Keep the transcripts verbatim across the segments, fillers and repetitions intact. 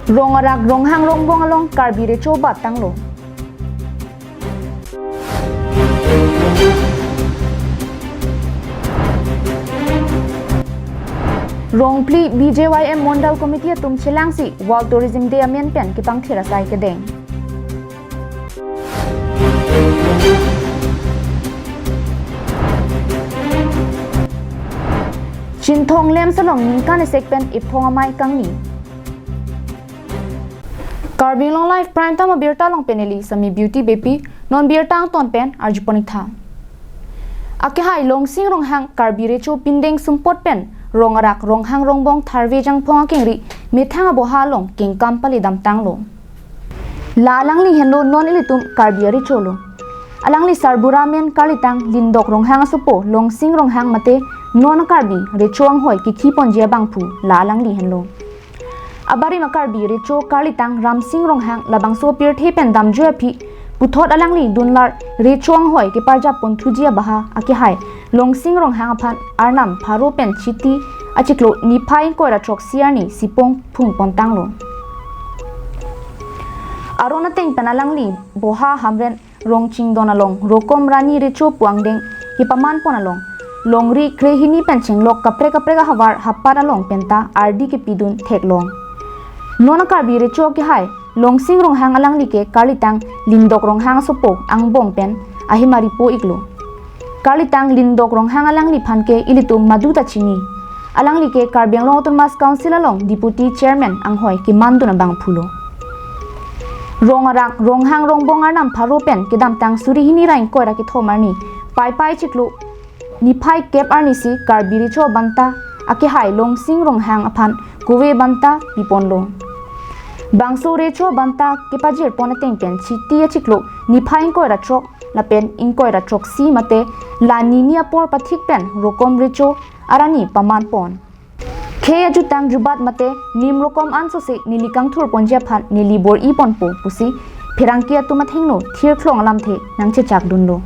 Rong arak ronghang rongbong along Karbi recho bat tanglo. Rongphli B J Y M Mondal Committee atum chelangsi World Tourism Day amen pen kepangthir asai kedeng. Chinthong Lamps along ningkan esek pen ephong amei kangni. Karbi Anglong Live Prime Time abirta along pen neli Sami Beauty Beypi, non birta angton pen arjupon-ik tha. Akehai longsing ronghang Karbi recho pindeng sumpot pen rong arak ronghang rongbong tharve jangphong akengri methang aboha along kengkam pali dam tanglo. La alangli henlo non ilitum Karbi arecho lo. Alangli sarbura amen karlitang Lindok Ronghang asopo longsing ronghang mate non Karbi recho anghoi kikhi ponji abangphu la alangli henlo. Abarim a-Karbi recho karlitang Ramsing Ronghang labangso pirthe pen damjui aphi puthot alangli dunlar recho anghoi keparjap ponthuji abaha akehai longsing ronghang aphan arnam pharo pen Chiti achiklo niphai ingkoi ra throksi arni sipong phung pon tanglo. Aron ateng pen alangli boha Hamren Rongchingdon along Rokom Rani recho pu angdeng kepaman pon along longri krehini pen chenglok kaprek kaprek ahavar hapat along penta ardi kepidun theklong. Non a-Karbi recho akehai longsing ronghang alangli ke karlitang Lindok Ronghang asopo angbong pen ahemari po-iklo. Karlitang Lindok Ronghang alangliphan ke ilitum maduta chini. Alangli ke Karbi Anglong Autonomous Council along Deputy Chairman anghoi kemandun abangphu lo. Rong arak ronghang rongbong arnam pharo pen kedamtang suri hini ra ingkoi ra kethom arni Paipai chiklo niphai kep arnisi Karbi recho banta akehai longsing ronghang aphan kove banta piponlo. Bangso recho banta kepajir pon ateng pen Chiti achiklo niphai ingkoi ra throk lapen ingkoi ra throksi mate la nini apor pathik pen Rokom recho arani paman pon. Khei ajutang jubat mate nim Rokom ansose neli kangthur ponji aphan neli bor-i ponpo pusi pherangke atum athengno thirklong alamthe nangchechak dunlo.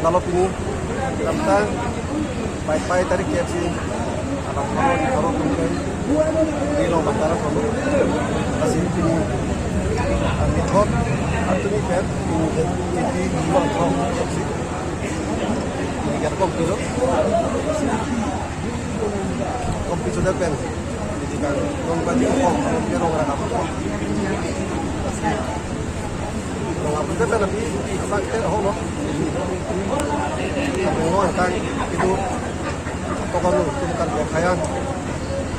Lalo pini, damtang Paipai tarik kep si, anak mama di karo tungkeng, di lo matara kono, lasi pini, ang ikot, atuni pen, pini, pini, di lo karo kep si, di karo kong kilo, kong piso depen, di kang, kong baji kong, kong kero kara kong. Rong apun depen api, asak te ho lo. Rong lo tang itu, tokon lo, itu bukan kaya.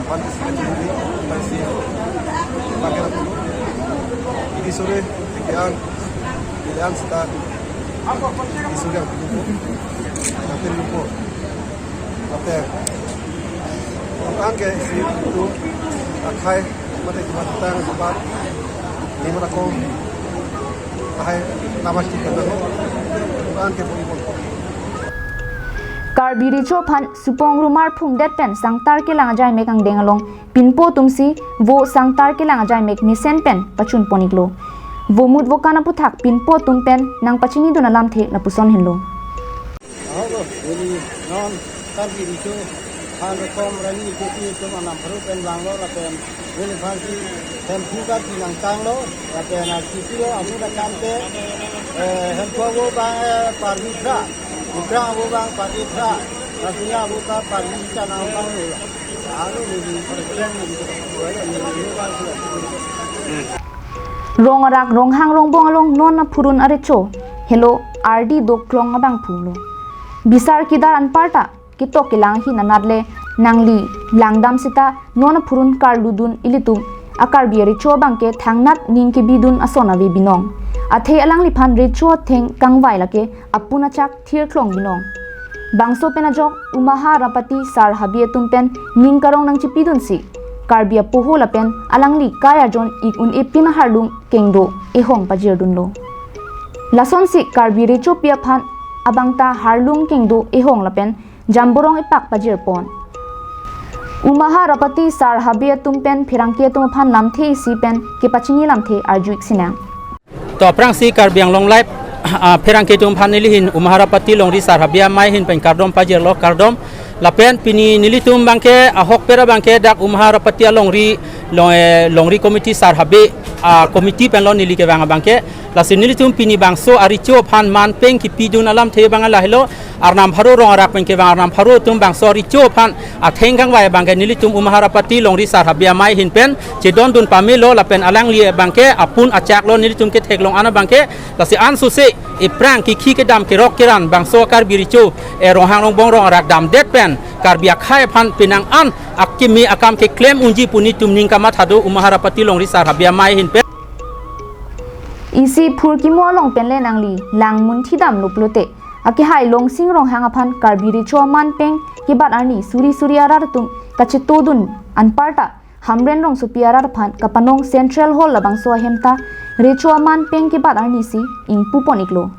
Aphan isi kecil ini, aphan isi pakai apa? Ini sore, pikiran, pilihan sita, ini sore yang lupa, nanti lupa. Oke. Ang ke isi itu, akhai, mate cuma tang, cuma, ini mana kong, akhai, nama kita tahu, ang ke boleh boleh. Karbi recho aphan supong rumar phumdet pen sangtar kelang ajai mek angdeng along pinpo atumsi vo sangtar kelang ajai mek mesen pen pachun pon-iklo. Vo mut vo kan aputhak pinpo atum pen nangpachinidun alamthe lapuson henlo. Aho, neli non Karbi recho aphan Rokom Rani Chiti atum anam pharo pen vanglo lapen neli aphansi hemphu kati nangtanglo lapen arsi pilo amu da kante, eh, hemphu avo abang, eh, Parvi phra, ukrang avo abang Parvi phra, nasinya avo ta Parvi cha nangtanglo. Alo neli president neli, neli, neli, neli. Rong arak ronghang rongbong along non aphurun arecho helo ardi doklong abangphu lo. Bisar kedar anparta ketok kelang ahin anat le nangli langdam seta non aphurun karludun ilitum a-Karbi arecho abangke thangnat ning kebidun ason ave binong. Athe alangliphan recho atheng kangvai lake apun achak thirklong binong. Bangso pen ajok Umaha Rapati Sar Habe atum pen ning karong nangchipidunsi Karbi apoho lapen alangli kai arjon-ik un-e pin aharlung kengdo ehong pajirdunlo. Lasonsi Karbi rechopi aphan abangta harlung kengdo ehong lapen jamborong epak pajirpon. Umaha Rapati Sar Habe atum pen pherangke atum aphan lamthe isi pen kepachini lamthe arju-ik sinang. To aphrangsi Karbi Anglong Live, ah, pherangke atum aphan neli hin Umaha Rapati longri Sar Habe amei ahin pen kardom pajirlo, kardom. Lapen pini nelitum abangke ahokpet abangke dak Umharapati alongri long, eh, longri committee sar habe, ah, committee penlo neli kevang abangke. Lasi nelitum pini bangso arecho aphan manpeng kipidun alamthe abang lahelo, Arnam Pharo rong arak pen kevang Arnam Pharo atum bangso arecho aphan atheng kangvai abangke nelitum Umharapati longri sar habe amei ahin pen chedondun pamelo lapen alangli abangke apun achaklo nelitum ketheklong an abangke. Lasi ansose ephrang kikhi kedam kerok keran bangso Karbi recho, eh, Ronghang Rongbong rong arak damdet pen Karbi akhei aphan penang an akimi akam keklem unji pu nelitum ning kamatha do Umharapati longri sar habe amei ahin pen. Isi phurkimo along penle nangli lang munthi dam nuplote, akehai Longsing Ronghang aphan Karbi recho amanpeng kebat arni suri suri arat atum kachetodun anparta Hamren Rongsopi arat aphan kapanong Central Hall labangso ahem ta recho amanpeng kebat arnisi ingpupon iklo.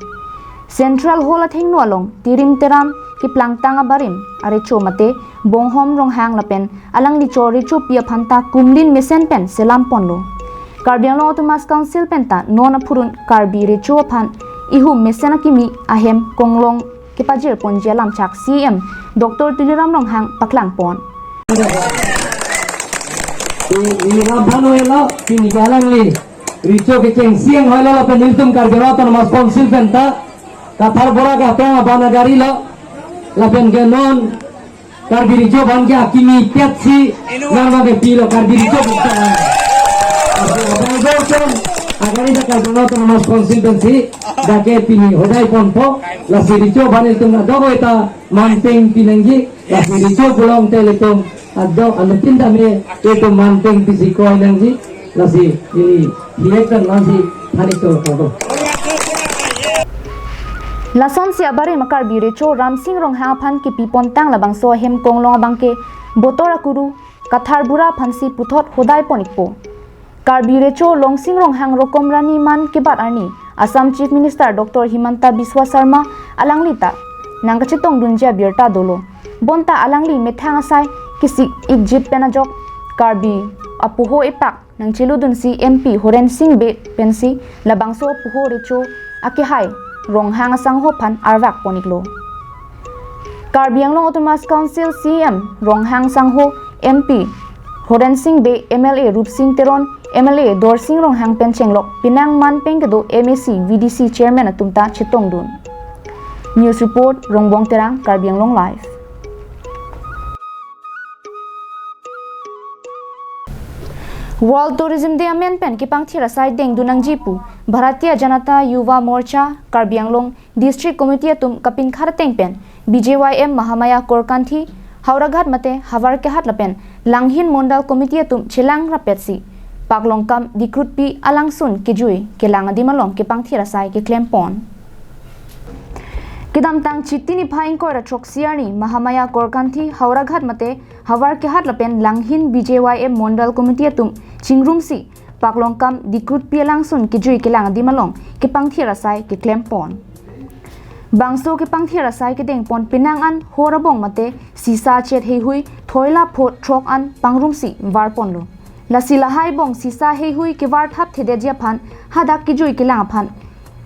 Central Hall athengno along tirim teram keplangtang abarim arecho mate Bonghom Ronghang lapen alangli chor rechopi aphan ta kumlin mesen pen selam ponlo. Karbi Anglong Autonomous Council pen ta non aphurun Karbi recho aphan ihum mesen akimi ahem konglong kepajir ponji alam chak C E M Doctor Tuliram Ronghang paklang pon. Ini laban welo, ini galang li. Recho kecheng siang hoilo lapen nelitum Karbi Anglong Autonomous Council pen ta Kathar Bora Gatong abana gari lo. Lapen ke non Karbi recho aphan ke akimi petsi nang abang ke pilo Karbi recho bisa. Abang Gatong agari ta Karbi Anglong Autonomous Council pensi dak ke pini hodai ponpo. Lasi recho aphan nelitum adok ta manpeng pinangji. Lasi recho pulote nelitum adok anuttin tame nelitum manpeng pisi koi nangji. Lasi ini hiek dan lasi thanik to kodo. Lasonsi abarim a-Karbi recho Ramsing Ronghang aphan kipi pontang labangso ahem konglong abangke botor akuru Kathar Bora aphansi puthot hodai pon ikpo. Karbi recho Longsing Ronghang rokom rani man kebat arni Assam Chief Minister Doctor Himanta Biswa Sarma alangli ta nangkachetongdunji abirta dolo. Bonta alangli methang asai kesik ikjit pen ajok Karbi apoho epak nangcheludunsi M P Horen Sing Bey pensi labangso apoho recho akehai Ronghang asangho aphan arvak pon iklo. Karbi Anglong Autonomous Council C E M Ronghang sangho M P Horen Sing Bey, M L A Rupsing Teron, M L A Dorsing Ronghang pen chenglok penang manpeng kedo M A C, V D C chairman atum ta chetongdun. News report, Rongbong Terang, Karbi Anglong Live. World Tourism Day amen pen kepangthir asai dengdun nangji pu Bharatiya Janata Yuva Morcha Karbi Anglong District Committee atum kapinkhat ateng pen B J Y M Mahamaya Korkanthi, Howraghat mate Havarkehat lapen Langhin Mondal Committee atum chelang rapetsi Paklongkam Dikrutpi alangsun kejui kelang adim along kepangthir asai keklem pon. Kedamtang Chiti niphai ingkoi ra throksi arni Mahamaya Korkanthi, Howraghat mate Havarkehat lapen Langhin B J Y M Mondal Committee atum chingrumsi Paklongkam Dikrutpi alangsun kejui kelang adim along kepangthir asai keklem pon. Bangso kepangthir asai kedeng pon penang an hor abong mate sisa chet heihui thoila pho throk an pangrumsi var ponlo. Lasi lahai bong sisa heihui kevar thap thedetji aphan hadak kejui kelang aphan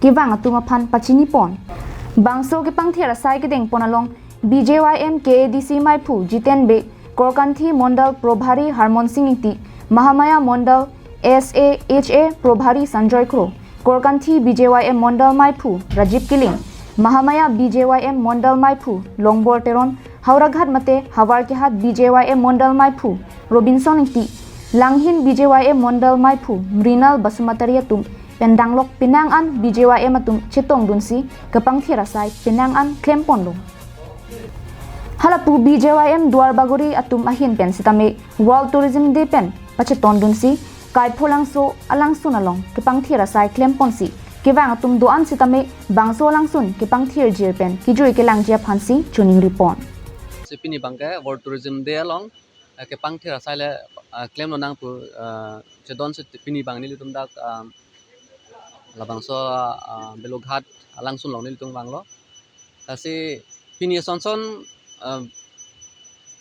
kevang atum aphan pachini pon. Bangso kepangthir asai kedeng pon along B J Y M K A D C maiphu Jiten Bey, Korkanthi Mondal Probhari Harmon Sing Ingti, Mahamaya Mondal S A H A Probhari Sanjoy Kro, Korkanthi B J Y M Mondal maiphu Rajib Killing, Mahamaya B J Y M Mondal maiphu Longbor Teron, Howraghat mate Havarkehat B J Y M Mondal maiphu Robinson Ingti, Langhin B J Y M Mondal maiphu Mrinal Basumatary atum pen danglok penang an B J Y M atum chetongdunsi kepangthir asai penang an klem ponlo. Halapu B J Y M Duar Bagori atum ahin pen sitame World Tourism Day pen pachetongdunsi Kaipholangso alangsun along kepangthir asai klem ponsi kevang atum do-an sitame bangso alangsun kepangthir jir pen kejui kelangji aphansi choningri pon. Si pini abangke World Tourism Day along, eh, kepangthir asai le, eh, klem lonang pu, eh, chedonsi pini abang nelitum dak, eh, labangso, eh, Belughat alangsun along nelitum vanglo. Lasi pini asonson, eh,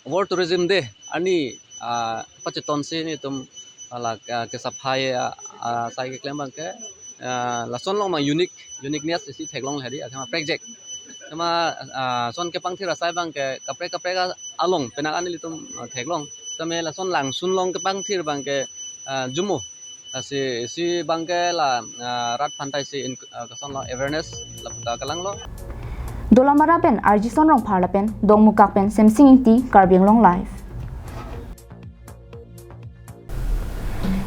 World Tourism Day arni, eh, pachetonsi nelitum hala, eh, kesaphai, eh, eh, asai keklem abangke, eh, lason along abang unique, uniqueness isi theklong hedi, athema prekjak. Tema, ah, son kepangthir asai abang ke kaprek kaprek a-, along penang an ilitum, ah, theklong. Tame lason langsun along kepangthir abang ke, ah, jumo. Lasi isi abang ke la, ah, rat aphan ta isi in, ah, kosonlo awareness lapu ta kelanglo. Dolamara pen Arjison Rongphar lapen Dongmukak pen Semsing Ingti, Karbi Anglong Live.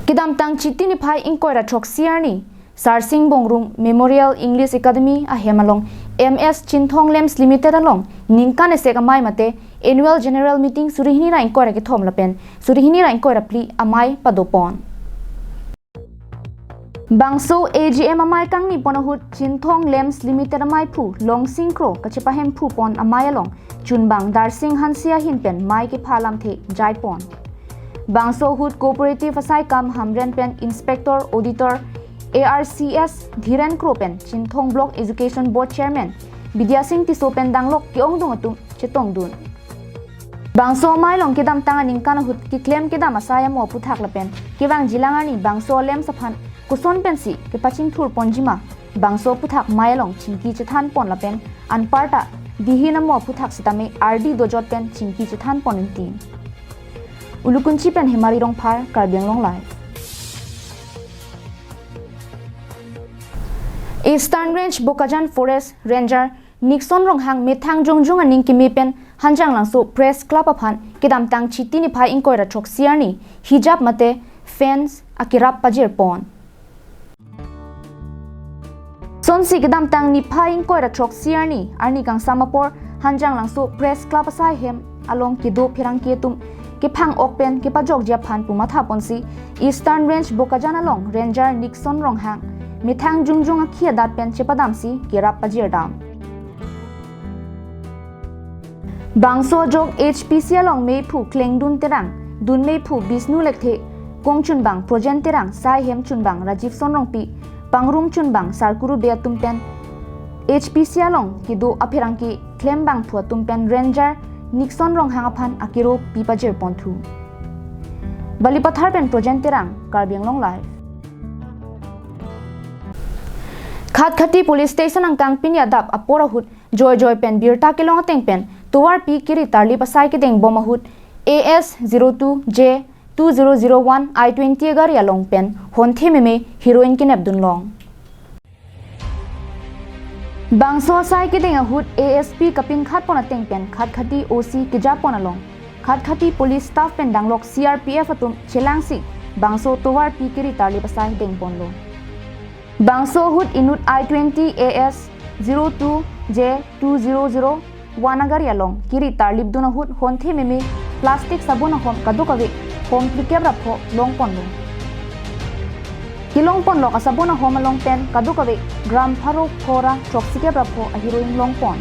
Kedamtang Chiti niphai ingkoi ra throksi arni, Sarsing Bongrung Memorial English Academy ahem along M S Chinthong Lamps Limited along ningkan esek amei mate Annual General Meeting suri hini ra ingkoi ra kethom lapen suri hini ra ingkoi ra phli amei padopon. Bangso A G M amei kangni pon ahut Chinthong Lamps Limited ameiphu Longsing Kro kachepahemphu pon amei along chunbang Darsing Hanse ahin pen mei kepha lamthe jaipon. Bangso ahut Cooperative asai kam Hamren pen Inspector Auditor A R C S Dhiren Kro pen Chinthong Block Education Board Chairman Bidya Sing Tisso pen danglok ke-ongdung atum chetongdun. Bangso amei along kedamtang aningkan ahut keklem kedam asai amo aphuthak lapen kevangjilang arni bangso a-lamps aphan koson pensi kepachingthur ponjima, bangso aphuthak mei along chingki chethan pon lapen anparta dihin amo aphuthak sitame ardi dojot pen chingki chethan pon intin. Ulukunchi pen Hemari Rongphar, Karbi Anglong Live. Eastern Range Bokajan Forest Ranger Nixon Ronghang methang jongjung aning keme pen Hanjanglangso Press Club aphan kedamtang Chiti niphai ingkoi ra throksi arni hijab mate fence akerap pajir pon. Sonsi kedamtang niphai ingkoi ra throksi arni, arni kangsam apor, Hanjanglangso Press Club asai hem along kedo pherangke atum kephang ok pen kepajokji aphan pu matha ponsi Eastern Range Bokajan along Ranger Nixon Ronghang methang jongjung akhi adat pen chepadamsi kerap pajir dam. Bangso ajok H P C along meiphu Klengdun Terang, dun meiphu Bishnu Lekthe, kong chunbang Projen Terang, sai hem chunbang Rajiv Son Rongpi, pangrum chunbang Sarkuru Bey atum pen H P C along kedo apherangke klembangphu atum pen Ranger Nixon Ronghang aphan akero pi pajir ponthu. Balipathar pen Projen Terang, Karbi Anglong Live. Khatkhati Police Station angkang pini adap apor ahut joijoi pen birta kelong ateng pen tovarpi kiri tarlip asai kedeng bom ahut A S zero two J two zero zero one I twenty agari along pen honthe meme heroin kenep dunlong. Bangso asai kedeng ahut A S P kapinkhat pon ateng pen Khatkhati O C keja pon along Khatkhati police staff pen danglok C R P F atum chelangsi bangso tovarpi kiri tarlip asai deng ponlo. Bangso ahut inut I twenty A S zero two J two zero zero one agari along kiri tarlip dun ahut honthe meme plastic sabun ahom kadokave hom phlikep ra pho long ponlo. Kelong ponlok asabun ahom along pen kadokave gram pharo pho ra throksikep ra pho aheroin long pon.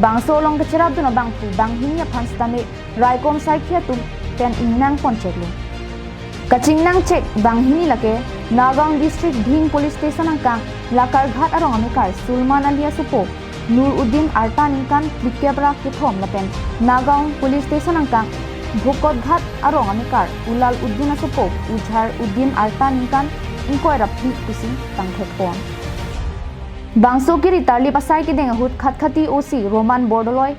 Bangso along kacherap dun abangphu banghini aphan sitame raikom saikhi atum pen ingnang pon cheklo. Kachingnang chek banghini lake Nagaon District Dhing Police Station angkang Lakarghat arong amekar Sulman Ali asopo Nur Uddin arta ningkan phlikep ra kethom lapen Nagaon Police Station angkang Bhokotghat arong amekar Ulal Uddin asopo Ujhar Uddin arta ningkan ingkoi ra phli pusi tangthek pon. Bangso kiri tarlip asai kedeng ahut Khatkhati O C Roman Bordoloi,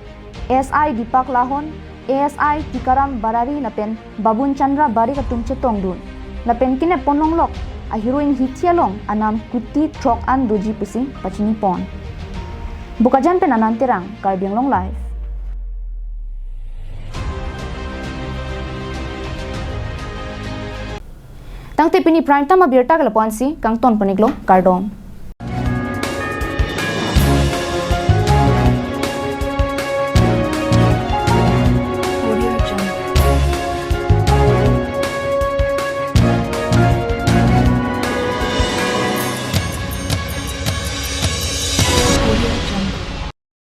S I Deepak Lahon, A S I Tikaram Barari lapen Babun Chandra Barik atum chetongdun. Lapen kenep ponlonglok aheroin hithi along anam kuti throk an doji pusi pachini pon. Bokajan pen Anand Terang, Karbi Anglong Live. Tangte pini prime time abirta ke lapu-ansi kangton pon-iklo, kardom.